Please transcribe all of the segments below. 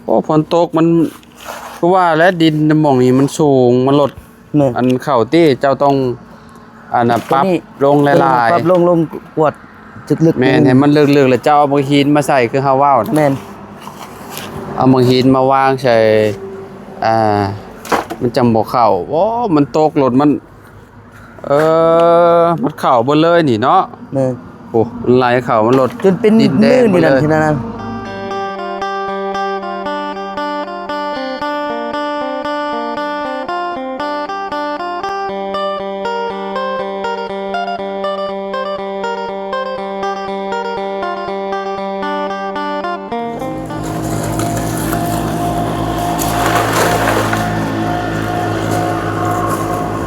ໂອ້ ຝົນຕົກມັນ ຄືວ່າແຫຼະ ດິນໝ່ອງນີ້ມັນສູງ ມັນລົດ ແມ່ນ ອັນເຂົ້າຕິ ເຈົ້າຕ້ອງ ອັນນ່ະ ໂຕນີ້ ປັບລົງຫຼາຍໆ ປັບລົງ ລົງກວດເລິກໆ ແມ່ນ ໃຫ້ມັນເລິກໆ ແລ້ວເຈົ້າເອົາບັກຫີນມາໃສ່ ຄືເຮົາເວົ້ານະ ແມ່ນ ເອົາບັກຫີນມາວາງໃສ່ ອ່າ ມັນຈັ່ງບໍ່ເຂົ້າ. ໂອ້ ມັນຕົກລົດມັນ ເອີ ມັນເຂົ້າເບິດເລີຍນີ້ເນາະ ແມ່ນ ໂອ້ ມັນໄຫຼເຂົ້າ ມັນລົດ ຈົນເປັນ ດິນແດງ ນີ້ ເບິດເລີຍ ນີ້ນັ້ນ ທີ່ນັ້ນ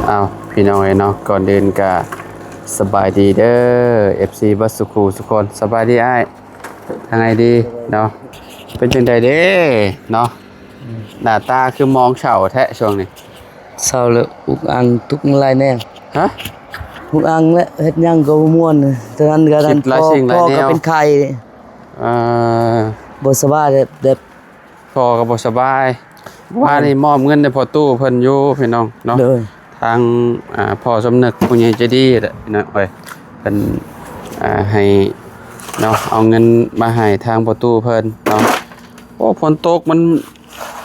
ອ້າວ ພີ່ນ້ອງເອີຍເນາະ ກ່ອນອື່ນກະສະບາຍດີເດີ ເອັຟຊີ ເບິດສູ່ຄູ່ສູ່ຄົນ. ສະບາຍດີອ້າຍ ທາງໃດດີເນາະ ເປັນຈັ່ງໃດເດ້ເນາະ? ໜ້າຕາຄືມອງເຊົາແທ້ຊ່ວງນີ້ ເຊົາແລ້ວ ອຸກອັ່ງທຸກຫຼາຍແນວ ຮະ ອຸກອັ່ງແຫຼະ ເຮັດຫຍັງກໍບໍ່ມ່ວນ ເທົ່ານັ້ນກໍນັ້ນ ຄິດຫຼາຍສິ່ງຫຼາຍແນວ ພໍ່ກໍເປັນໄຂ້ ເອີ ບໍ່ສະບາຍແບບ ພໍ່ກໍບໍ່ສະບາຍ ແມ່ນ ວານນີ້ມອບເງິນໃຫ້ພໍ່ຕູ້ເພິ່ນຢູ່ພີ່ນ້ອງເນາະ ໂດຍ ທາງ ອ່າ ພໍ່ສົມນຶກຜູ້ໃຫຍ່ໃຈດີແຫຼະພີ່ນ້ອງເອີຍ ເພິ່ນ ອ່າ ໃຫ້ເນາະ ເອົາເງິນມາໃຫ້ທາງພໍ່ຕູ້ເພິ່ນເນາະ. ໂອ້ ຝົນຕົກມັນ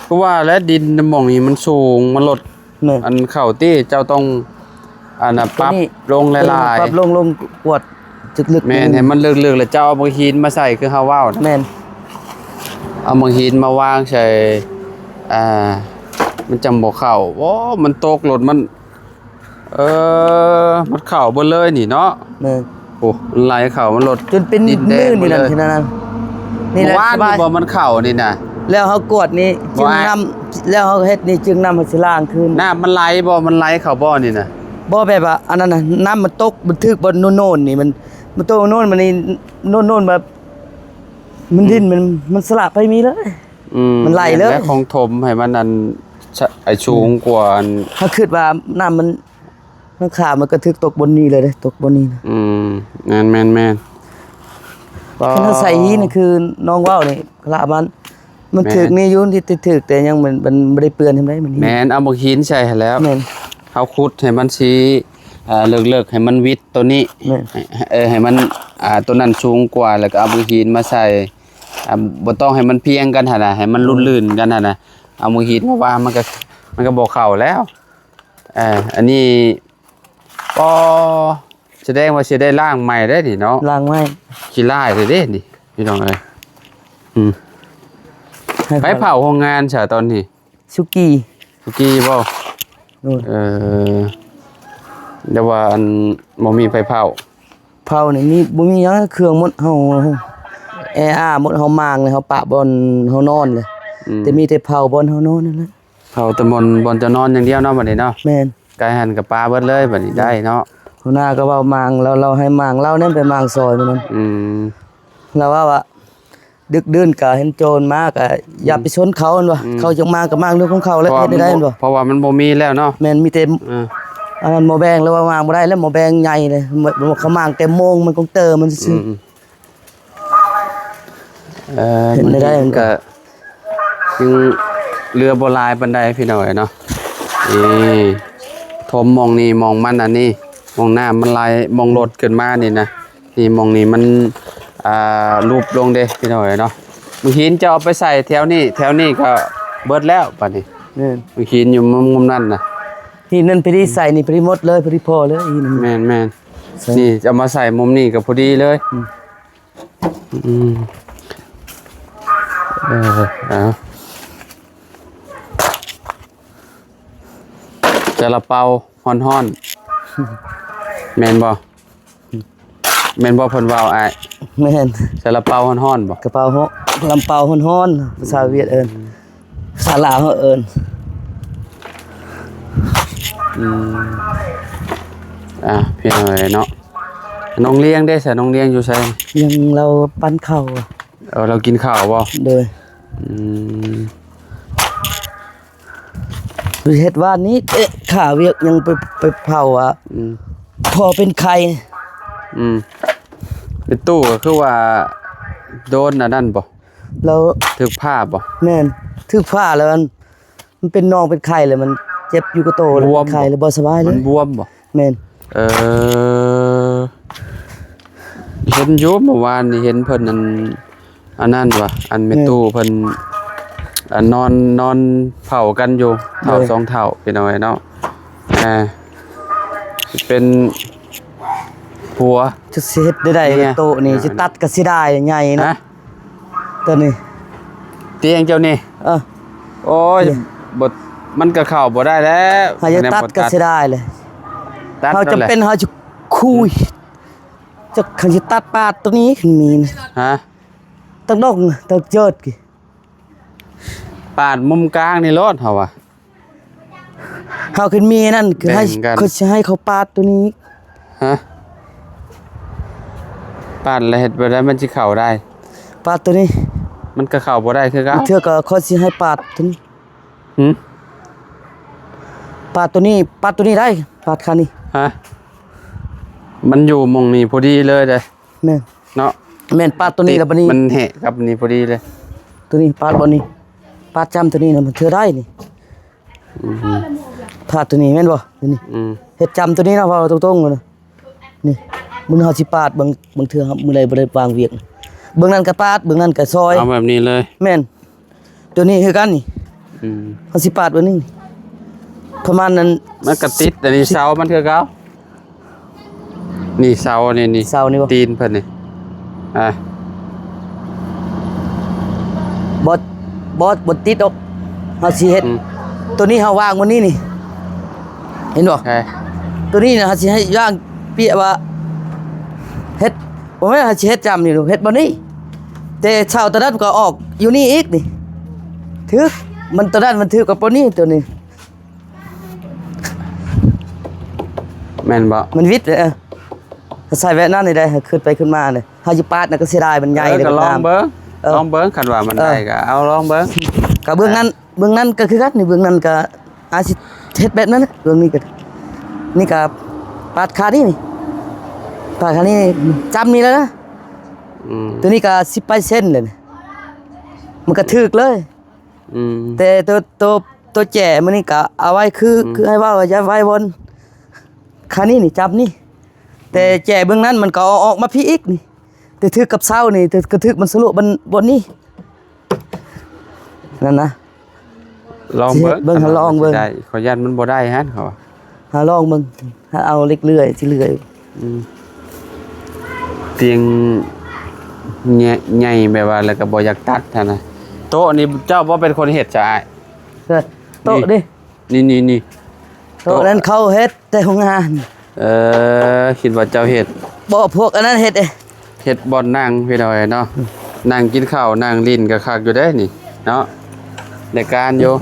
ຄືວ່າແຫຼະ ດິນໝ່ອງນີ້ມັນສູງ ມັນລົດ ແມ່ນ ອັນເຂົ້າຕິ ເຈົ້າຕ້ອງ ອັນນ່ະ ໂຕນີ້ ປັບລົງຫຼາຍໆ ປັບລົງ ລົງກວດເລິກໆ ແມ່ນ ໃຫ້ມັນເລິກໆ ແລ້ວເຈົ້າເອົາບັກຫີນມາໃສ່ ຄືເຮົາເວົ້ານະ ແມ່ນ ເອົາບັກຫີນມາວາງໃສ່ ອ່າ ມັນຈັ່ງບໍ່ເຂົ້າ. ໂອ້ ມັນຕົກລົດມັນ ເອີ ມັນເຂົ້າເບິດເລີຍນີ້ເນາະ ແມ່ນ ໂອ້ ມັນໄຫຼເຂົ້າ ມັນລົດ ຈົນເປັນ ດິນແດງ ນີ້ ເບິດເລີຍ ທີ່ນັ້ນ ນີ້ແຫຼະ ມື້ວານນີ້ບໍ່ ມັນເຂົ້ານີ້ນະ ແລ້ວເຮົາກວດນີ້ ຈຶ່ງນ້ຳ ແລ້ວເຮົາເຮັດນີ້ ຈຶ່ງນ້ຳ ເຮົາຊິລ້າງຄືນ ນ້ຳມັນໄຫຼບໍ່ ມັນໄຫຼເຂົ້າບໍ່ນີ້ນະ? ບໍ່ ແບບວ່າອັນນັ້ນນະ ນ້ຳມັນຕົກ ມັນຖືກບ່ອນໂນນໆ ນີ້ ມັນ ມັນຕົກໂນນໆ ມັນນີ້ ໂນນໆ ແບບ ມັນດິນ ອືມ ມັນ ມັນສະຫຼະໄປມີເລີຍ ອືມ ມັນໄຫຼເລີຍ ແມ່ນແຫຼະ ຄົງຖົມໃຫ້ມັນອັນ ໃຫ້ສູງກວ່າອັນ ເຮົາຄິດວ່ານ້ຳມັນ ຫຼັງຄາມັນກໍຖືກຕົກບ່ອນນີ້ເລີຍເດ້ ຕົກບ່ອນນີ້ນະ ອືມ ແມ່ນໆໆ ຄັນເຮົາໃສ່ຫີນນີ້ ຄືນ້ອງເວົ້ານີ້ ລະມັນ ມັນ ແມ່ນ ຖືກນີ້ຢູ່ ທີ່ ທີ່ຖືກ ແຕ່ຍັງມັນ ມັນບໍ່ໄດ້ເປື້ອນທຳໃດມັນ ແມ່ນ ເອົາບັກຫີນໃສ່ຫັ້ນແຫຼ້ວ ແມ່ນ ເຮົາຂຸດໃຫ້ມັນຊິ ເອີ ເລິກໆ ໃຫ້ມັນວິດໂຕນີ້ ແມ່ນ ໃຫ້ ເອີ ໃຫ້ມັນ ອ່າ ໂຕນັ້ນສູງກວ່າ ແລ້ວກໍເອົາບັກຫີນມາໃສ່ ອ່າ ບໍ່ຕ້ອງໃຫ້ມັນພຽງກັນຫັ້ນນະ ໃຫ້ມັນ ແມ່ນ ລຸ້ນໆ ກັນຫັ້ນນະ ເອົາບັກຫີນມາວາງ ມັນກໍ ມັນກໍບໍ່ເຂົ້າແລ້ວ. ເອີ ອັນນີ້ ອໍ ສະແດງວ່າຊິໄດ້ລ້າງໃໝ່ເດ້ນີ້ເນາະ ລ້າງໃໝ່ ຂີ້ລ້າຍເດ້ນີ້ ພີ່ນ້ອງເອີຍ ອືມ ໃຜເຜົາໂຮງງານຊະຕອນນີ້? ສຸກີ ສຸກີບໍ່? ໂດຍ ເອີ ແຕ່ວ່າອັນ ບໍ່ມີໃຜເຜົາ ເຜົານີ້ມີ ບໍ່ມີຫຍັງ ເຄື່ອງໝົດ ເຮົາແອອາໝົດ ເຮົາມ້າງເລີຍ ເຮົາປະບ່ອນເຮົານອນເລີຍ ອືມ ແຕ່ມີແຕ່ເຜົາບ່ອນເຮົານອນນັ້ນແຫຼະ. ເຜົາແຕ່ບ່ອນ ບ່ອນຈະນອນຢ່າງດຽວເນາະ ບັດນີ້ເນາະ ແມ່ນ ໄກຫັ້ນກໍປະເບິດເລີຍ ບັດນີ້ ແມ່ນ ໄດ້ເນາະ. ຫົວໜ້າກໍເວົ້າມ້າງ ລາວ ລາວໃຫ້ມ້າງ ລາວແນມໄປມ້າງຊອຍມື້ນັ້ນ ອືມ ລາວເວົ້າວ່າ ດຶກດື່ນກໍເຫັນໂຈນມາ ກໍຢ່າ ອືມ ໄປຊົນເຂົາ ເຫັນບໍ່ ອືມ ເຂົາຢາກມ້າງກໍມ້າງເລື່ອງຂອງເຂົາແຫຼະ ເຮັດໄດ້ ເຫັນບໍ່ ເພາະວ່າມັນບໍ່ມີແລ້ວເນາະ ແມ່ນ ມີແຕ່ ເອີ ອັນນັ້ນໝໍ້ແບງ ຫຼືວ່າມ້າງບໍ່ໄດ້ແລ້ວ ໝໍ້ແບງໃຫຍ່ເລີຍ ເຂົາມ້າງແຕ່ໂມງມັນກົງເຕີມມັນຊື່ ອືມ ເອີ ເຮັດໄດ້ ມັນກໍຍັງເຫຼືອບໍ່ຫຼາຍປານໃດພີ່ນ້ອງເອີຍເນາະ. ນີ້ຖົມໝ່ອງນີ້ໝ່ອງມັນ ອັນນີ້ໝ່ອງນ້ຳມັນໄຫຼ ໝ່ອງລົດຂຶ້ນມານີ້ນະ ນີ້ໝ່ອງນີ້ມັນ ອ່າ ຫຼຸບລົງເດ້ພີ່ນ້ອງເອີຍເນາະ. ບັກຫີນຈະເອົາໄປໃສ່ແຖວນີ້ ແຖວນີ້ກໍເບິດແລ້ວບາດນີ້ ແມ່ນ ບັກຫີນຢູ່ມຸມນັ້ນນະ ຫີນນັ້ນພໍດີໃສ່ນີ້ ພໍດີໝົດເລີຍ ພໍດີພໍເລີຍຫີນນັ້ນ ແມ່ນໆ ນີ້ເອົາມາໃສ່ມຸມນີ້ກໍພໍດີເລີຍ ອືມ ອືມ ເອີ ເອົາ ຊາລາເປົາຮ້ອນໆ ແມ່ນບໍ່? ແມ່ນບໍ່ເພິ່ນເວົ້າອ້າຍ? ແມ່ນ ຊາລາເປົາຮ້ອນໆບໍ່? ກະເປົາຮ້ອນ ລຳເປົາຮ້ອນໆ ພາສາຫວຽດເອີ້ນ ພາສາລາວເຮົາເອີ້ນ ອືມ ອ່າ ພີ່ນ້ອງເອີຍເນາະ. ນ້ອງລ້ຽງເດ້ຊະ? ນ້ອງລ້ຽງຢູ່ໃສ? ຍັງ ລາວປັ້ນເຂົ້າ. ເອີ ລາວກິນເຂົ້າບໍ່? ໂດຍ ອືມ ເຮັດວານນີ້ ເອະ ຂາວຽກຍັງໄປ ໄປເຜົາວ່າ ອືມ ພໍ່ເປັນໄຂ້ ອືມ ເປັນຕູ້ກໍຄືວ່າໂດນອັນນັ້ນບໍ່? ໂດ ແລ້ວ ຖືກພ້າບໍ່? ແມ່ນ ຖືກພ້າແລ້ວ ອັນ ມັນເປັນໜອງເປັນໄຂ່ ແລ້ວມັນເຈັບຢູ່ກະໂຕ ແລ້ວ ບວມ ເປັນໄຂ່ ແລ້ວບໍ່ສະບາຍເລີຍ ມັນບວມບໍ່? ແມ່ນ ເອີ ເຫັນຢູ່ ເມື່ອວານນີ້ເຫັນເພິ່ນ ອັນ ອັນນັ້ນວ່າ ອັນແມ່ ແມ່ນ ຕູ້ເພິ່ນ ອັນ ນອນ ນອນເຝົ້າກັນຢູ່ ເຖົ້າ ໂດຍ ສອງເຖົ້າ ພີ່ນ້ອງເອີຍເນາະ ເປັນຜົວ ຈັກຊິເຮັດແນວໃດ ເມຍ ໂຕະນີ້ ເອີ ຊິຕັດກໍເສຍດາຍ ໃຫຍ່ເນາະ ຮະ? ໂຕນີ້ ຕຽງເຈົ້ານີ້ ເອີ ໂອ້ຍ ຕຽງ ບໍ່ ມັນກໍເຂົ້າບໍ່ໄດ້ແລ້ວ ຫາຢາກຕັດກໍເສຍດາຍເລີຍ ຕັດ ເຮົາຈຳເປັນ ເຮົາຈະຄຸຍ ຈັກຄັນຊິຕັດປາດໂຕນີ້ ຄັນມີນະ ຮະ? ຕັກດອກ ຕັກເຈີດກີ້ ປາດມຸມກາງນີ້ໂລດ ເຮົາວ່າ ເຮົາຄັນມີນັ້ນ ຄືໃຫ້ ແບ່ງກັນ ເຂົາຊິໃຫ້ເຂົາປາດໂຕນີ້ ຮະ? ປາດແລ້ວເຮັດແບບໃດມັນຊິເຂົ້າໄດ້? ປາດໂຕນີ້ ມັນກໍເຂົ້າບໍ່ໄດ້ຄືເກົ່າ ເທື່ອກໍເຂົາຊິໃຫ້ປາດໂຕນີ້ ຫື? ປາດໂຕນີ້ ປາດໂຕນີ້ໄດ້ ປາດຄານີ້ ຮະ? ມັນຢູ່ໝ່ອງນີ້ພໍດີເລີຍເດ້ ແມ່ນ ເນາະ ແມ່ນ ປາດໂຕນີ້ແລ້ວບັດນີ້ ມັນແຫະກັບນີ້ພໍດີເລີຍ ໂຕນີ້ປາດບ່ອນນີ້ ປາດຈ້ຳໂຕນີ້ນະ ມັນເທື່ອໄດ້ນີ້ ອືມ ປາດໂຕນີ້ແມ່ນບໍ່? ນີ້ ອືມ ເຮັດຈ້ຳໂຕນີ້ເນາະ ເວົ້າຕົງໆເນາະ ນີ້ ມື້ເຮົາຊິປາດ ບາງ ບາງເທື່ອມື້ໃດບໍ່ໄດ້ວາງວຽກ ເບື້ອງນັ້ນກໍປາດ ເບື້ອງນັ້ນກໍຊອຍ ເອົາແບບນີ້ເລີຍ ແມ່ນ ໂຕນີ້ຄືກັນນີ້ ອືມ ເຮົາຊິປາດແບບນີ້ ປະມານນັ້ນ ມັນກະຕິດ ອັນນີ້ເສົາມັນຄືເກົ່າ ນີ້ເສົານີ້ ນີ້ ເສົານີ້ບໍ່? ຕີນເພິ່ນນີ້ ອ່າ ບໍ່ ບໍ່ ບໍ່ຕິດດອກ ເຮົາຊິເຮັດ ອືມ ໂຕນີ້ເຮົາວາງບນນີ້ນີ້ ເຫັນບໍ່? ໂຕນີ້ນະ ເຮົາຊິໃຫ້ວາງປຽວ່າ ເຮັດ ບໍ່ແມ່ນ ເຮົາຊິເຮັດຈ້ຳນີ້ ເຮັດບ່ອນນີ້ ແຕ່ເສົາໂຕນັ້ນກໍອອກຢູ່ນີ້ອີກນີ້ ຖືກ ມັນໂຕນັ້ນມັນຖືກກັບໂຕນີ້ ໂຕນີ້ ແມ່ນບໍ່? ມັນວິດເດ້ ໃສ່ແບບນັ້ນນີ້ໄດ້ ຂຶ້ນໄປຂຶ້ນມາເດ້ ເຮົາຊິປາດນະກໍເສຍດາຍ ມັນໃຫຍ່ ເອີ ເດ້ ກໍລອງເບິ່ງ ເອີ ລອງເບິ່ງ ຄັນວ່າມັນ ເອີ ໄດ້ກໍເອົາລອງເບິ່ງ ກໍເບື້ອງນັ້ນ ເບື້ອງນັ້ນກໍຄືກັນນີ້ ເບື້ອງນັ້ນກໍ ອາ ຊິເຮັດແບບນັ້ນ ເບື້ອງນີ້ກໍ ນີ້ກໍປາດຄານີ້ນີ້ ປາດຄານີ້ຈ້ຳນີ້ແລ້ວນະ ອືມ ໂຕນີ້ກໍສິບປາຍເຊັນແລ້ວນີ້ ມັນກໍຖືກເລີຍ ອືມ ແຕ່ໂຕ ໂຕ ໂຕແຈມື້ນີ້ກໍເອົາໄວ້ຄື ອືມ ຄືໃຫ້ເວົ້າ ຢ່າໄວ້ບ່ອນຄານີ້ນີ້ ຈັບນີ້ ແຕ່ແຈເບື້ອງນັ້ນມັນກໍເອົາອອກມາພີ້ອີກນີ້ ແຕ່ຖືກກັບເສົານີ້ ແຕ່ກໍຖືກມັນສະລຸບມັນບ່ອນນີ້ ນັ້ນນະ ລອງເບິ່ງ ຊິເຮັດເບິ່ງ ລອງເບິ່ງ ຊິໄດ້ ຂ້ອຍຢ້ານມັນບໍ່ໄດ້ຫັ້ນ ເຂົາວ່າ ຫາລອງເບິ່ງ ຫາເອົາເຫຼັກເລື່ອຍ ຊິເລື່ອຍ ອືມ ຕຽງໃຫຍ່ ໃຫຍ່ແບບວ່າ ແລ້ວກໍບໍ່ຢາກຕັດຫັ້ນນະ ໂຕະນີ້ເຈົ້າບໍ່ເປັນຄົນເຮັດຊະອ້າຍ? ໂຕະເດ້ ນີ້ ນີ້ ນີ້ ໂຕະນັ້ນເຂົາເຮັດແຕ່ໂຮງງານ ເອີ ຄິດວ່າເຈົ້າເຮັດ ບໍ່ ພວກອັນນັ້ນເຮັດເດ້ ເຮັດບ່ອນນັ່ງພີ່ນ້ອງເນາະ ອືມ ນັ່ງກິນເຂົ້ານັ່ງຫຼິ້ນກໍຄັກຢູ່ເດ້ນີ້ເນາະ ໄດ້ການຢູ່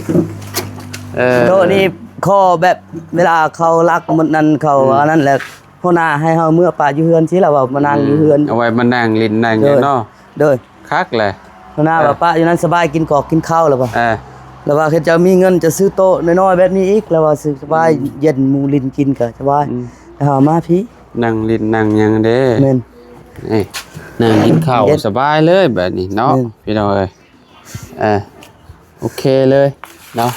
ເອີ ໂຕະນີ້ຂໍແບບເວລາເຂົາລັກໝົດນັ້ນເຂົາ ອືມ ອັນນັ້ນແຫຼະ ຫົວໜ້າໃຫ້ເຮົາເມືອປະຢູ່ເຮືອນຊີ້ລະ ເວົ້າມານັ່ງຢູ່ເຮືອນ ອືມ ເອົາໄວ້ມານັ່ງຫຼິ້ນນັ່ງຫຍັງເນາະ ໂດຍ ໂດຍ ຄັກແຫຼະ ຫົວໜ້າວ່າປະຢູ່ນັ້ນສະບາຍ ກິນກອກກິນເຂົ້າແລ້ວວ່າ ເອີ ແລ້ວວ່າເຂົາເຈົ້າມີເງິນຈະຊື້ໂຕະນ້ອຍໆແບບນີ້ອີກ ແລ້ວວ່າສະບາຍ ອືມ ເຢັນໝູ່ຫຼິ້ນກິນກໍສະບາຍ ອືມ ເຮົາມາພີ້ ນັ່ງຫຼິ້ນນັ່ງຫຍັງເດ້ ແມ່ນ ນີ້ ນັ່ງກິນເຂົ້າ ເຢັນ ສະບາຍເລີຍແບບນີ້ເນາະ ແມ່ນ ພີ່ນ້ອງເອີຍ ເອີ ໂອເຄເລີຍເນາະ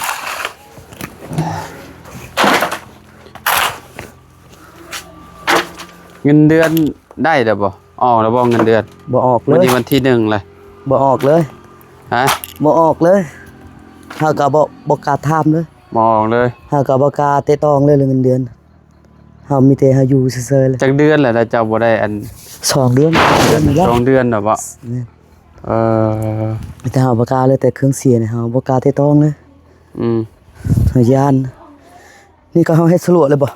ເງິນເດືອນໄດ້ແລ້ວບໍ່? ອອກແລ້ວບໍ່ເງິນເດືອນ? ບໍ່ອອກເລີຍ ມື້ນີ້ວັນທີໜຶ່ງແລ້ວ ບໍ່ອອກເລີຍ ຮະ? ບໍ່ອອກເລີຍ ເຮົາກໍບໍ່ ບໍ່ກ້າຖາມເລີຍ ບໍ່ອອກເລີຍ ເຮົາກໍບໍ່ກ້າແຕະຕ້ອງເລີຍເລື່ອງເງິນເດືອນ ເຮົາມີແຕ່ເຮົາຢູ່ເຊີຍໆເລີຍ ຈັກເດືອນແລ້ວເຈົ້າບໍ່ໄດ້ອັນ ສອງເດືອນ ສອງເດືອນແລ້ວ ສອງເດືອນແລ້ວບໍ່? ແມ່ນ ເອີ ມີແຕ່ເຮົາບໍ່ກ້າເລີຍ ແຕ່ເຄື່ອງເສຍນີ້ເຮົາບໍ່ກ້າແຕະຕ້ອງເລີຍ ອືມ ເຮົາຢ້ານ ນີ້ກໍເຮົາເຮັດສະຫຼວດເລີຍບໍ່?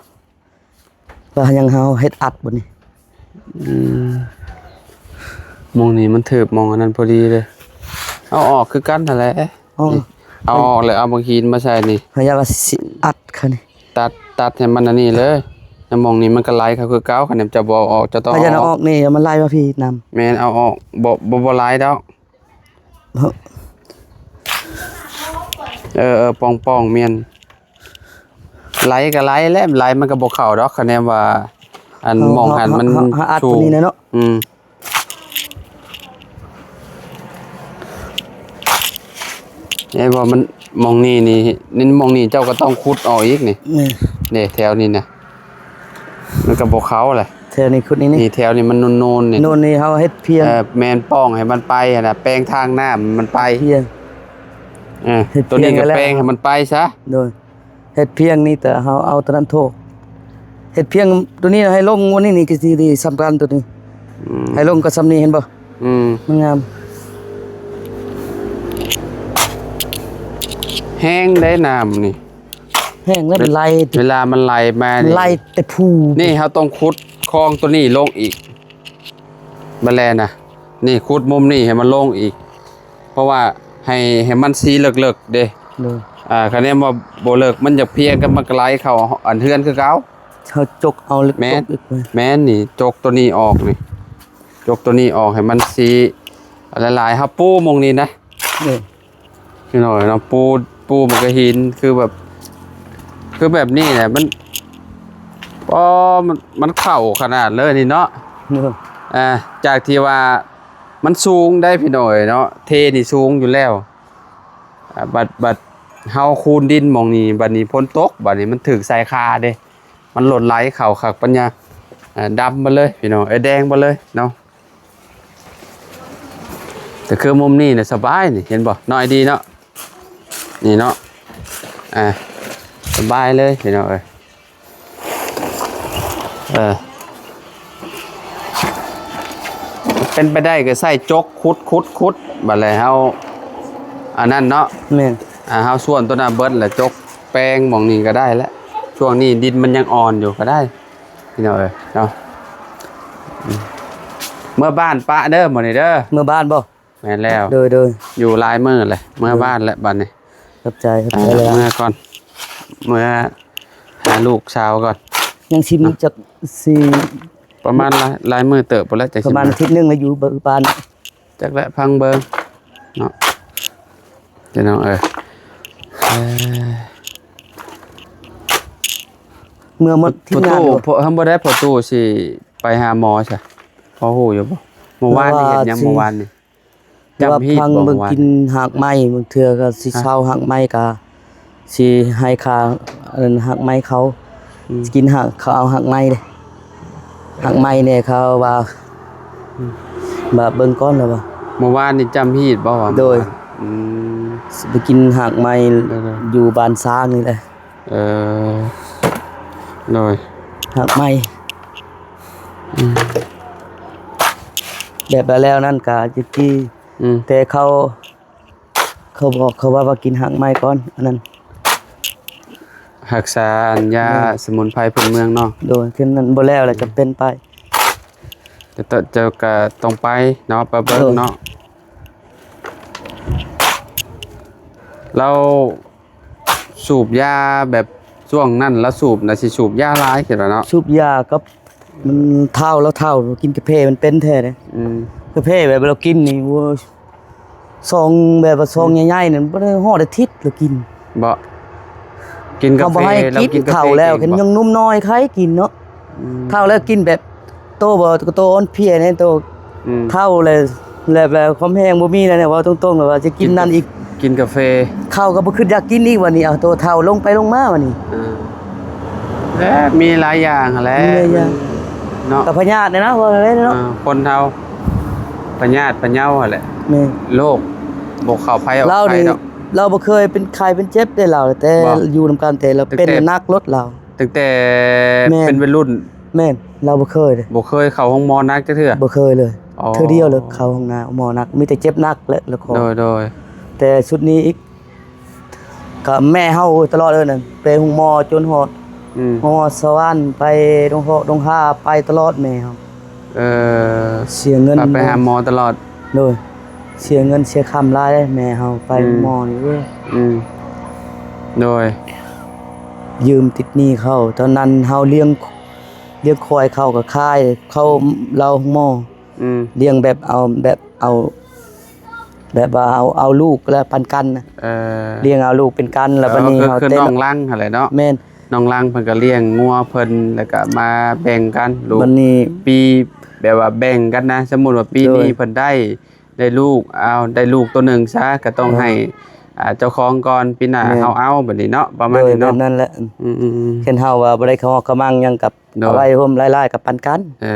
ວ່າຫຍັງເຮົາເຮັດອັດບໍ່ນີ້ ອືມ ໝ່ອງນີ້ມັນຖືກໝ່ອງອັນນັ້ນພໍດີເລີຍ ເອົາອອກຄືກັນຫັ້ນແຫຼະ ເອົາ ນີ້ ເອົາອອກແລ້ວເອົາບັກຫີນມາໃສ່ນີ້ ເຮົາຢາກວ່າຊິອັດຄັນນີ້ ຕັດ ຕັດໃຫ້ມັນອັນນີ້ເລີຍ ແລ້ວໝ່ອງນີ້ມັນກໍໄຫຼເຂົ້າຄືເກົ່າ ຄັນເຈົ້າບໍ່ເອົາອອກ ເຈົ້າຕ້ອງເອົາອອກ ເຮົາຢາກເອົາອອກນີ້ ມັນໄຫຼມາພີ້ນຳ ແມ່ນ ເອົາອອກ ບໍ່ ບໍ່ ບໍ່ໄຫຼດອກ ເອີ ເອີ ປ່ອງໆ ແມ່ນ ໄຫຼກໍໄຫຼແຫຼະ ໄຫຼມັນກໍບໍ່ເຂົ້າດອກ ຄະແນນວ່າ ອັນ ເຮົາ ໝ່ອງຫັ້ນມັນ ເຮົາ ເຮົາອັດ ສູງ ຕົວນີ້ນະເນາະ ອືມ ເຫັນບໍ່ ມັນ ໝ່ອງນີ້ນີ້ ນີ້ ໝ່ອງນີ້ເຈົ້າກໍຕ້ອງຂຸດອອກອີກນີ້ ແມ່ນ ເດ້ ແຖວນີ້ນະ ມັນກໍບໍ່ເຂົ້າແຫຼະ ແຖວນີ້ຂຸດນີ້ ນີ້ ນີ້ ແຖວນີ້ມັນໂນນໆນີ້ ໂນນນີ້ເຮົາເຮັດພຽງ ເອີ ແມ່ນ ປ້ອງໃຫ້ມັນໄປຫັ້ນນະ ແປງທາງນ້ຳມັນໄປ ພຽງ ເອີ ເຮັດພຽງ ຕົວນີ້ກໍແປງໃຫ້ມັນໄປຊະ ໂດຍ ເຮັດພຽງນີ້ ແຕ່ເຮົາເອົາຕົວນັ້ນໂທກ ເຮັດພຽງຕົວນີ້ໃຫ້ລົງ ງວດນີ້ນີ້ກໍຊິໄດ້ສ່ຳກັນຕົວນີ້ ອືມ ໃຫ້ລົງກໍສ່ຳນີ້ ເຫັນບໍ່? ອືມ ມັນງາມ ແຮງໄດ໋ນ້ຳນີ້ ແຮງແລ້ວມັນໄຫຼ ເວລາມັນໄຫຼມານີ້ ໄຫຼແຕ່ພູ ນີ້ເຮົາຕ້ອງຂຸດຄອງຕົວນີ້ລົງອີກ ບັດແລນະ ນີ້ຂຸດມຸມນີ້ໃຫ້ມັນລົງອີກ ເພາະວ່າໃຫ້ ໃຫ້ມັນຊີເລິກໆເດ້ ໂດຍ ອ່າ ຄັນແມ່ນວ່າບໍ່ເລິກ ມັນຈະພຽງກັນ ມັນກໍໄຫຼເຂົ້າອັນເຮືອນຄືເກົ່າ ເຮົາຈົກເອົາ ແມ່ນ ຈົກອີກ ແມ່ນ ນີ້ຈົກຕົວນີ້ອອກນີ້ ຈົກຕົວນີ້ອອກໃຫ້ມັນຊີຫຼາຍໆ ເຮົາປູໝ່ອງນີ້ນະ ໂດຍ ພີ່ນ້ອງເນາະ ປູ ປູມັນກໍຫີນ ຄືແບບ ຄືແບບນີ້ແຫຼະ ມັນ ອໍ ມັນ ມັນເຂົ້າຂະໜາດເລີຍນີ້ເນາະ ໂດຍ ອ່າ ຈາກທີ່ວ່າ ມັນສູງໄດ໋ພີ່ນ້ອງເອີຍເນາະ ເທນີ້ສູງຢູ່ແລ້ວ ອ່າ ບັດ ບັດເຮົາຄູນດິນໝ່ອງນີ້ ບັດນີ້ຝົນຕົກ ບັດນີ້ມັນຖືກຊາຍຄາເດ້ ມັນຫຼົດໄຫຼເຂົ້າຄັກປັນຍາ ອ່າ ດຳໄປເລີຍພີ່ນ້ອງເອີຍ ແດງໄປເລີຍເນາະ ແຕ່ຄືມຸມນີ້ນະສະບາຍນີ້ ເຫັນບໍ່? ນ້ອຍດີເນາະ ນີ້ເນາະ ອ່າ ສະບາຍເລີຍພີ່ນ້ອງເອີຍ ເອີ ເປັນໄປໄດ້ກໍໃຊ້ຈົກຂຸດໆໆ ບັດແລ້ວເຮົາ ອັນນັ້ນເນາະ ແມ່ນ ອ່າ ເຮົາສ່ວນຕົວນັ້ນເບິດ ແລ້ວຈົກແປງໝ່ອງນີ້ກໍໄດ້ແຫຼະ ຊ່ວງນີ້ດິນມັນຍັງອ່ອນຢູ່ກໍໄດ້ ພີ່ນ້ອງເອີຍເນາະ ເມືອບ້ານປະເດີມື້ນີ້ເດີ ເມືອບ້ານບໍ່? ແມ່ນແລ້ວ ໂດຍ ໂດຍ ຢູ່ຫຼາຍມື້ແຫຼະ ເມືອບ້ານແຫຼະບັດນີ້ ຂອບໃຈ ຂອບໃຈຫຼາຍ ເມືອກ່ອນ ເມືອຫາລູກສາວກ່ອນ ຍັງຊິມີຈັກຊິ ປະມານຫຼາຍ ຫຼາຍມື້ເຕີບພຸ້ນແຫຼະ ຈັກຊິ ປະມານອາທິດໜຶ່ງແລ້ວຢູ່ບ້ານ ຈັກແຫຼະ ຟັງເບິ່ງເນາະ ພີ່ນ້ອງເອີຍ ເອີ ເມືອໝົດທີມງານ ພໍ່ຕູ້ ເຮົາບໍ່ໄດ້ພໍ່ຕູ້ຊິໄປຫາໝໍຊະ ພໍຮູ້ຢູ່ບໍ່? ເມື່ອວານນີ້ເຮັດຫຍັງ ເມື່ອວານນີ້? ຈຳຮີດບໍ່ ເມື່ອວານນີ້ ເບິ່ງກິນຮາກໄມ້ ບາງເທື່ອກໍຊິເຊົາຮາກໄມ້ ກໍຊິໃຫ້ຄ່າ ອັນ ຮາກໄມ້ເຂົາ ອືມ ຊິກິນຮາກ ເຂົາເອົາຮາກໄມ້ເດ້ ຮາກໄມ້ແດ່ ເຂົາວ່າ ອືມ ວ່າເບິ່ງກ່ອນແລ້ວວ່າ ເມື່ອວານນີ້ຈຳຮີດບໍ່ວ່າ ໂດຍ ອືມ ຊິໄປກິນຮາກໄມ້ ໂດຍໆ ຢູ່ບ້ານຊ້າງນີ້ແຫຼະ ເອີ ໂດຍ ຮາກໄມ້ ອືມ ແບບແລ້ວນັ້ນກະຈິກກີ ອືມ ແຕ່ເຂົາ ເຂົາບອກ ເຂົາວ່າ ວ່າກິນຮາກໄມ້ກ່ອນ ອັນນັ້ນ ຮັກສາ ອັນ ຢາ ແມ່ນ ສະໝຸນໄພພື້ນເມືອງເນາະ ໂດຍ ຄືນັ້ນບໍ່ແລ້ວແລ້ວຈະເປັນໄປ ແຕ່ເຈົ້າກະຕ້ອງໄປເນາະ ໄປເບິ່ງເນາະ ໂດຍ ລາວ ສູບຢາແບບ ຊ່ວງນັ້ນລາວສູບນະ ຊິສູບຢາຫຼາຍ ຄິດວ່າເນາະ ສູບຢາກັບ ມັນເຖົ້າ ລາວເຖົ້າ ກິນກາເຟມັນເປັນແທ້ເດ້ ອືມ ກາເຟແບບລາວກິນນີ້ ໂອ້ຍ ຊອງແບບວ່າຊອງໃຫຍ່ໆນັ້ນ ອືມ ບໍ່ໄດ້ຮອດອາທິດລາວກິນ ບໍ່ ກິນກາເຟ ເຮົາບໍ່ໃຫ້ກິນ ລາວກິນກາເຟ ເຖົ້າແລ້ວ ເກັ່ງບໍ່ ຍັງໜຸ່ມນ້ອຍໃຄກິນເນາະ ອືມ ເຖົ້າແລ້ວກິນແບບ ໂຕບໍ່ ໂຕອ່ອນເພຍແດ່ ໂຕ ອືມ ເຖົ້າແລ້ວ ແລ້ວແບບຄວາມແຮງບໍ່ມີແລ້ວ ເວົ້າຕົງໆ ແລ້ວວ່າຊິກິນນັ້ນອີກ ກິນກາເຟ ເຂົ້າກໍບໍ່ຄິດຢາກກິນອີກ ບາດນີ້ ເອົາ ໂຕເຖົ້າລົງໄປລົງມາ ບາດນີ້ ອ່າ ແລະ ມີຫຼາຍຢ່າງຫັ້ນແຫຼະ ມີຫຼາຍຢ່າງ ເນາະ ກໍພະຍາດແຫຼະນະ ວ່າແລ້ວເນາະ ອ່າ ຄົນເຮົາ ພະຍາດພະເຍົາຫັ້ນແຫຼະ ແມ່ນ ໂລກບໍ່ເຂົ້າໃຜອອກໃຜດອກ ລາວບໍ່ເຄີຍເປັນໄຂ້ເປັນເຈັບເດ້ລາວ ແຕ່ ບໍ່ ຢູ່ນຳກັນ ແຕ່ລາວເປັນ ຕັ້ງແຕ່ ໜັກໂລດລາວ ຕັ້ງແຕ່ ແມ່ນ ເປັນໄວລຸ້ນ ແມ່ນ ລາວບໍ່ເຄີຍເດ້ ບໍ່ເຄີຍເຂົ້າໂຮງໝໍໜັກຈັກເທື່ອ ບໍ່ເຄີຍເລີຍ ອໍ ເທື່ອດຽວເລີຍເຂົ້າໂຮງໝໍໜັກ ມີແຕ່ເຈັບໜັກແຫຼະ ແລ້ວກໍ ໂດຍ ໂດຍ ແຕ່ຊຸດນີ້ອີກ ກໍແມ່ເຮົາຕະຫຼອດເລີຍນັ້ນ ໄປໂຮງໝໍຈົນຮອດ ອືມ ຮອດສະຫວັນ ໄປດົງເຫາະດົງຫາ ໄປຕະຫຼອດແມ່ເຮົາ ເອີ ເສຍເງິນ ພາໄປຫາໝໍຕະຫຼອດ ໂດຍ ເສຍເງິນເສຍຄຳຫຼາຍເດ້ແມ່ເຮົາໄປ ອືມ ໝໍນີ້ເວີຍ ອືມ ໂດຍ ຢືມຕິດໜີ້ເຂົາ ຕອນນັ້ນເຮົາລ້ຽງ ລ້ຽງຄວາຍເຂົາກໍຂາຍ ເຂົາ ອືມ ເລົ່າໝໍ ອືມ ລ້ຽງແບບເອົາ ແບບເອົາ ແບບວ່າເອົາ ເອົາລູກແລ້ວປັນກັນນະ ເອີ ລ້ຽງເອົາລູກເປັນກັນ ແລ້ວບັດນີ້ເຮົາ ຄືນ້ອງລັງຫັ້ນແຫຼະເນາະ ແມ່ນ ນ້ອງລັງເພິ່ນກໍລ້ຽງງົວເພິ່ນ ແລ້ວກໍມາແບ່ງກັນ ລູກ ບັດນີ້ ປີ ແບບວ່າແບ່ງກັນນະ ສົມມຸດວ່າປີນີ້ ໂດຍ ເພິ່ນໄດ້ ໄດ້ລູກ ເອົາ ໄດ້ລູກໂຕໜຶ່ງຊະ ກໍຕ້ອງ ເອີ ໃຫ້ ອ່າ ເຈົ້າຂອງກ່ອນ ປີໜ້າ ແມ່ນ ເຮົາເອົາ ແບບນີ້ເນາະ ປະມານນີ້ເນາະ ໂດຍ ແບບນັ້ນແຫຼະ ອືມໆໆ ເຊັ່ນເຮົາວ່າບໍ່ໄດ້ເຂົ້າຮອດເຂົ້າໝັ້ງຫຍັງກັບ ໂດຍ ເອົາໄວ້ໂຮມລາຍໆກັບປັນກັນ ເອີ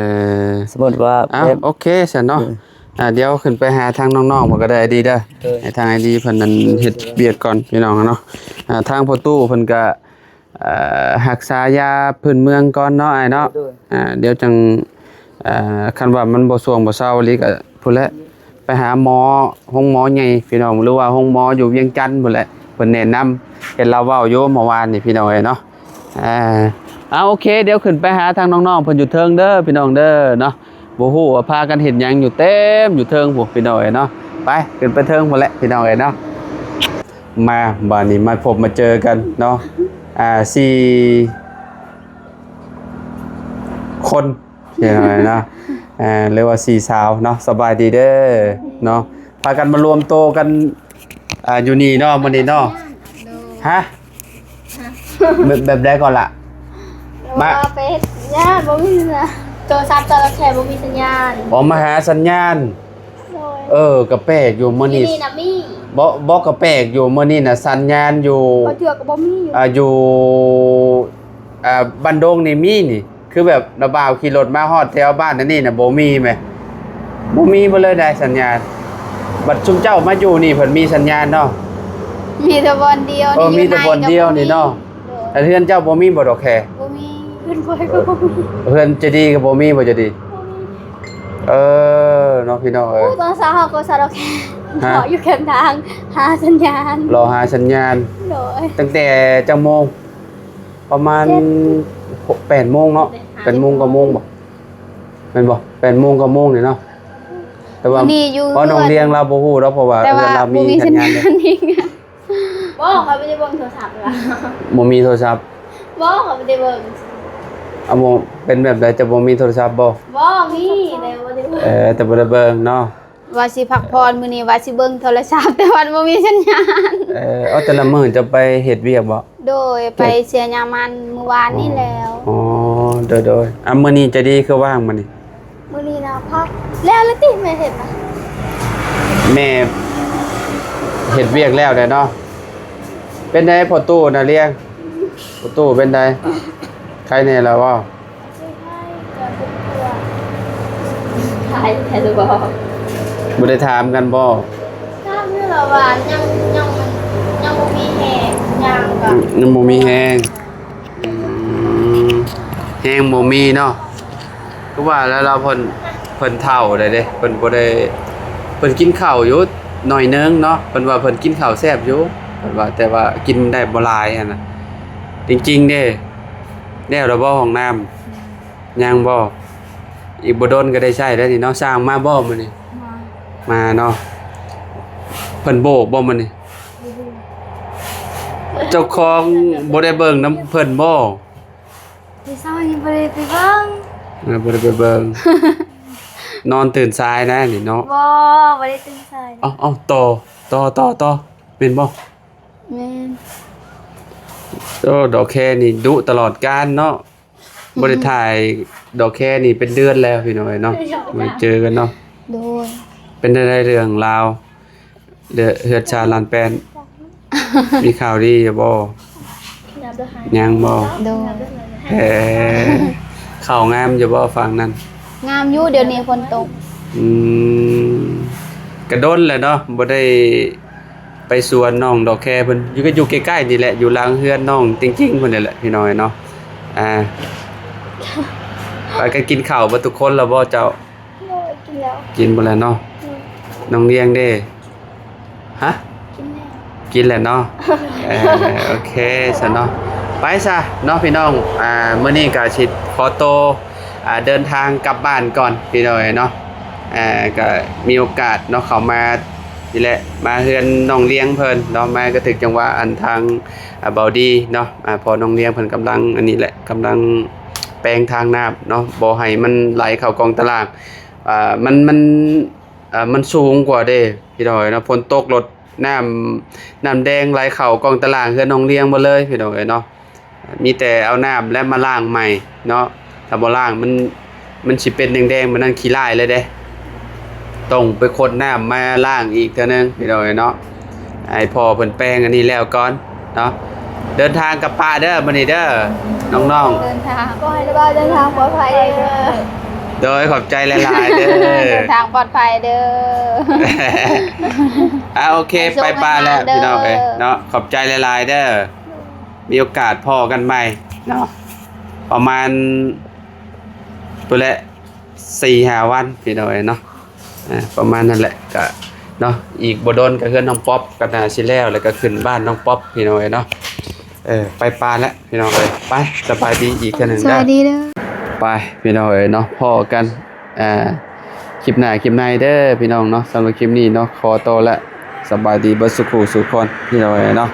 ສົມມຸດວ່າ ອ້າວ ແບບ ໂອເຄຊັ້ນເນາະ ເອີ ອ່າ ດຽວຂຶ້ນໄປຫາທາງນ້ອງໆເພິ່ນກໍໄດ້ ອ້າຍດີເດີ ໂດຍ ໃຫ້ທາງອ້າຍດີເພິ່ນນັ້ນເຮັດວຽກກ່ອນ ພີ່ນ້ອງເນາະ ອ່າ ທາງພໍ່ຕູ້ເພິ່ນກໍ ເອີ ຮັກສາຢາພື້ນເມືອງກ່ອນເນາະອ້າຍເນາະ ໂດຍ ອ່າ ດຽວຈັ່ງ ເອີ ຄັນວ່າມັນບໍ່ຊ່ວງບໍ່ເຊົາອີ່ຫຼີກໍພຸ້ນແຫຼະ ໄປຫາໝໍ ໂຮງໝໍໃຫຍ່ພີ່ນ້ອງ ຫຼືວ່າໂຮງໝໍຢູ່ວຽງຈັນພຸ້ນແຫຼະ ເພິ່ນແນະນຳ ເຫັນລາວເວົ້າຢູ່ເມື່ອວານນີ້ພີ່ນ້ອງເອີຍເນາະ ເອີ ເອົາ ໂອເຄ ດຽວຂຶ້ນໄປຫາທາງນ້ອງໆເພິ່ນຢູ່ເທິງເດີພີ່ນ້ອງເດີເນາະ ບໍ່ຮູ້ວ່າພາກັນເຮັດຫຍັງຢູ່ເຕັມຢູ່ເທິງພຸ້ນພີ່ນ້ອງເອີຍເນາະ ໄປ ຂຶ້ນໄປເທິງພຸ້ນແຫຼະພີ່ນ້ອງເອີຍເນາະ ມາ ບາດນີ້ມາພົບມາເຈີກັນເນາະ ອ່າ ສີ່ຄົນ ພີ່ນ້ອງເນາະ ເອີ ເອີ້ນວ່າສີ່ສາວເນາະ ສະບາຍດີເດີເນາະ ພາກັນມາລວມໂຕກັນ ອ່າ ຢູ່ນີ້ເນາະ ມື້ນີ້ເນາະ ໂດຍ ຮະ ແບບ ແບບໃດກ່ອນລະ ມາ ວ່າໄປເຮັດສັນຍານ ບໍ່ມີ ໂທລະສັບຈະແຄ່ບໍ່ມີສັນຍານ ອໍ ມາຫາສັນຍານ ໂດຍ ເອີ ກໍແປກຢູ່ມື້ນີ້ ຢູ່ນີ້ນະມີ ບໍ່ ບໍ່ ກໍແປກຢູ່ມື້ນີ້ນະ ສັນຍານຢູ່ ບາງເທື່ອກໍບໍ່ມີຢູ່ ອ່າ ຢູ່ ອ່າ ບ້ານດົງນີ້ມີນີ້ ຄືແບບລາວບ່າວຂີ່ລົດມາຮອດແຖວບ້ານອັນນີ້ນະ ບໍ່ມີແມ ບໍ່ມີເບິດເລີຍໄດ໋ສັນຍານ ບັດຊຸມເຈົ້າມາຢູ່ນີ້ເພິ່ນມີສັນຍານເນາະ ມີແຕ່ບ່ອນດຽວ ເອີ ມີແຕ່ບ່ອນດຽວນີ້ເນາະ ໂດຍ ແລ້ວເຮືອນເຈົ້າບໍ່ມີບໍ່ດອກແຄ ບໍ່ມີ ເຮືອນຂ້ອຍກໍບໍ່ມີ ເຮືອນເຈດີກໍບໍ່ມີບໍ່ເຈດີ ບໍ່ມີ ເອີ ເນາະ ພີ່ນ້ອງເອີຍ ໂອ້ ຕອນເຊົ້າເຮົາກໍສາດອກແຄ ຮະ ເລາະຢູ່ແຄມທາງ ຫາສັນຍານ ເລາະຫາສັນຍານ ໂດຍ ຕັ້ງແຕ່ຈັກໂມງ? ປະມານ ເຈັດ ຫົກ ແປດໂມງເນາະ ແປດໂມງ ເກົ້າໂມງບໍ່ ແມ່ນບໍ່ ແປດໂມງ ເກົ້າໂມງນີ້ເນາະ ແຕ່ວ່າ ນີ້ຢູ່ ເພາະນ້ອງ ເຮືອນ ລ້ຽງລາວບໍ່ຮູ້ດອກ ເພາະວ່າ ແຕ່ວ່າ ເຮືອນລາວມີ ບໍ່ມີສັນຍານ ສັນຍານນີ້ ບໍ່ ຂ້ອຍບໍ່ໄດ້ເບິ່ງໂທລະສັບລະ ບໍ່ມີໂທລະສັບ ບໍ່ ຂ້ອຍບໍ່ໄດ້ເບິ່ງ ເອົາ ບໍ່ ເປັນແບບໃດ ຈະບໍ່ມີໂທລະສັບບໍ່? ບໍ່ມີ ແຕ່ບໍ່ໄດ້ເບິ່ງ ເອີ ແຕ່ບໍ່ໄດ້ເບິ່ງເນາະ ວ່າຊິພັກຜ່ອນມື້ນີ້ ວ່າຊິເບິ່ງໂທລະສັບ ແຕ່ວ່າບໍ່ມີສັນຍານ ເອີ ເອົາ ແຕ່ລະມື້ຈະໄປເຮັດວຽກບໍ່? ໂດຍ ໄປເຊຍຍາມັນມື້ວານນີ້ແລ້ວ ອໍ ໂດຍໆ ອ່າ ມື້ນີ້ໃຈດີຄືວ່າງມື້ນີ້? ມື້ນີ້ນະພັກ ແລ້ວລະຕິແມ່ເຮັດນະ ແມ່ເຮັດວຽກແລ້ວແຫຼະເນາະ ເປັນໃດພໍ່ຕູ້ນະລ້ຽງ ພໍ່ຕູ້ເປັນໃດ ໄຄແດ່ແລ້ວບໍ່? ໄຄແດ່ຫຼືບໍ່? ບໍ່ໄດ້ຖາມກັນບໍ່? ຖາມຢູ່ລະວ່າຍັງ ຍັງ ຍັງບໍ່ມີແຮງ ຍ່າງກໍ ອືມ ຍັງບໍ່ມີແຮງ ອືມ ແຮງບໍ່ມີເນາະ ຄືວ່າແລ້ວ ລາວເພິ່ນ ເພິ່ນເຖົ້າແລ້ວເດ້ ເພິ່ນບໍ່ໄດ້ ເພິ່ນກິນເຂົ້າຢູ່ໜ້ອຍໜຶ່ງເນາະ ເພິ່ນວ່າເພິ່ນກິນເຂົ້າແຊບຢູ່ ເພິ່ນວ່າ ແຕ່ວ່າກິນໄດ້ບໍ່ຫຼາຍຫັ້ນນະ ຈິງໆເດ້ ແລ້ວລະບໍ່ຫ້ອງນ້ຳ? ຍັງບໍ່? ອີກບໍ່ດົນກໍໄດ້ໃຊ້ແລ້ວນີ້ເນາະ ຊ່າງມາບໍ່ມື້ນີ້? ມາ ມາເນາະ ເພິ່ນໂບກບໍ່ມື້ນີ້? ບໍ່ໂບກ ເຈົ້າຂອງບໍ່ໄດ້ເບິ່ງນຳເພິ່ນບໍ່? ມື້ເຊົ້ານີ້ບໍ່ໄດ້ໄປເບິ່ງ ເອີ ບໍ່ໄດ້ໄປເບິ່ງ ນອນຕື່ນສາຍນະນີ້ເນາະ ບໍ່ ບໍ່ໄດ້ຕື່ນສາຍ ເອົາ ເອົາ ຕໍ່ ຕໍ່ ຕໍ່ ຕໍ່ ແມ່ນບໍ່? ແມ່ນ ໂອ້ ດອກແຄນີ້ດຸຕະຫຼອດການເນາະ ບໍ່ໄດ້ຖ່າຍດອກແຄນີ້ເປັນເດືອນແລ້ວພີ່ນ້ອງເອີຍເນາະ ບໍ່ໄດ້ເຈີກັນເນາະ ໂດຍ ເປັນຈັ່ງໃດເລື່ອງລາວ ເຮືອນຊານລ້ານແປ້ນ ມີຂ່າວດີຢູ່ບໍ່? ຍັງບໍ່? ໂດຍ ເອີ ເຂົ້າງາມຢູ່ບໍ່ຝັ່ງນັ້ນ? ງາມຢູ່ ດຽວນີ້ຝົນຕົກ ອືມ ກະດົນແຫຼະເນາະ ບໍ່ໄດ້ ໄປສວນນ້ອງດອກແຄເພິ່ນ ຢູ່ ກໍຢູ່ໃກ້ໆນີ້ແຫຼະ ຢູ່ຫຼັງເຮືອນນ້ອງຕິງໆເພິ່ນນີ້ແຫຼະ ພີ່ນ້ອງເນາະ ອ່າ ໄປກັນກິນເຂົ້າເບິດທຸກຄົນແລ້ວບໍ່ເຈົ້າ? ໂດຍ ກິນແລ້ວ ກິນເບິດແລ້ວເນາະ ໂດຍ ນ້ອງລ້ຽງເດ້? ຮະ? ກິນແລ້ວ ກິນແລ້ວເນາະ ເອີ ໂອເຄຊະເນາະ ໄປຊະເນາະພີ່ນ້ອງ ອ່າ ມື້ນີ້ກໍຊິຂໍໂຕ ອ່າ ເດີນທາງກັບບ້ານກ່ອນພີ່ນ້ອງເອີຍເນາະ ອ່າ ກໍມີໂອກາດເນາະ ເຂົ້າມານີ້ແຫຼະ ມາເຮືອນນ້ອງລ້ຽງເພິ່ນເນາະ ມາກໍຖືກຈັງຫວະ ອັນທາງ ອ່າ ເບົາດີເນາະ ອ່າ ພໍ່ນ້ອງລ້ຽງເພິ່ນກຳລັງ ອັນນີ້ແຫຼະ ກຳລັງແປງທາງນ້ຳເນາະ ບໍ່ໃຫ້ມັນໄຫຼເຂົ້າກ້ອງຕະລ່າງ ອ່າ ມັນ ມັນ ອ່າ ມັນສູງກວ່າເດ້ພີ່ນ້ອງເອີຍເນາະ ຝົນຕົກລົດ ນ້ຳ ນ້ຳແດງໄຫຼເຂົ້າກ້ອງຕະລ່າງເຮືອນນ້ອງລ້ຽງໝົດເລີຍພີ່ນ້ອງເອີຍເນາະ ມີແຕ່ເອົານ້ຳແລ້ວມາລ້າງໃໝ່ເນາະ ຖ້າບໍ່ລ້າງມັນ ມັນຊິເປັນແດງໆ ແບບນັ້ນຂີ້ລ້າຍເລີຍເດ້ ຕ້ອງໄປຂົດນ້ຳມາລ້າງອີກເທື່ອໜຶ່ງພີ່ນ້ອງເອີຍເນາະ ໃຫ້ພໍ່ເພິ່ນແປງອັນນີ້ແລ້ວກ່ອນເນາະ. ເດີນທາງກັບປ້າເດີມື້ນີ້ເດີ ນ້ອງໆ. ເດີນທາງ ຂໍໃຫ້ລາວເດີນທາງປອດໄພເດີ. ໂດຍ ຂອບໃຈຫຼາຍໆເດີ. ເດີນທາງປອດໄພເດີ. ອ່າ ໂອເຄ ໄປປ້າແລ້ວພີ່ນ້ອງເອີຍເນາະ. ຂອບໃຈຫຼາຍໆເດີ. ມີໂອກາດພໍ້ກັນໃໝ່ເນາະ ປະມານພຸ້ນແຫຼະ ສີ່ຫ້າວັນພີ່ນ້ອງເອີຍເນາະ. ອ່າ ປະມານນັ້ນແຫຼະ ກະເນາະ ອີກບໍ່ດົນກະເຮືອນນ້ອງປັອບກະໜ້າຊິແລ້ວ ແລ້ວກະຂຶ້ນບ້ານນ້ອງປັອບພີ່ນ້ອງເອີຍເນາະ. ເອີ ໄປປານແລ້ວພີ່ນ້ອງເອີຍ. ໄປ ສະບາຍດີອີກເທື່ອໜຶ່ງເດີ. ສະບາຍດີເດີ. ໄປພີ່ນ້ອງເອີຍເນາະ ພໍ້ກັນ ອ່າ ຄລິບໜ້າຄລິບໃນເດີພີ່ນ້ອງເນາະ. ສຳລັບຄລິບນີ້ເນາະ ຂໍໂຕແລ້ວ ສະບາຍດີເບິດສູ່ຄູ່ສູ່ຄົນພີ່ນ້ອງເອີຍເນາະ.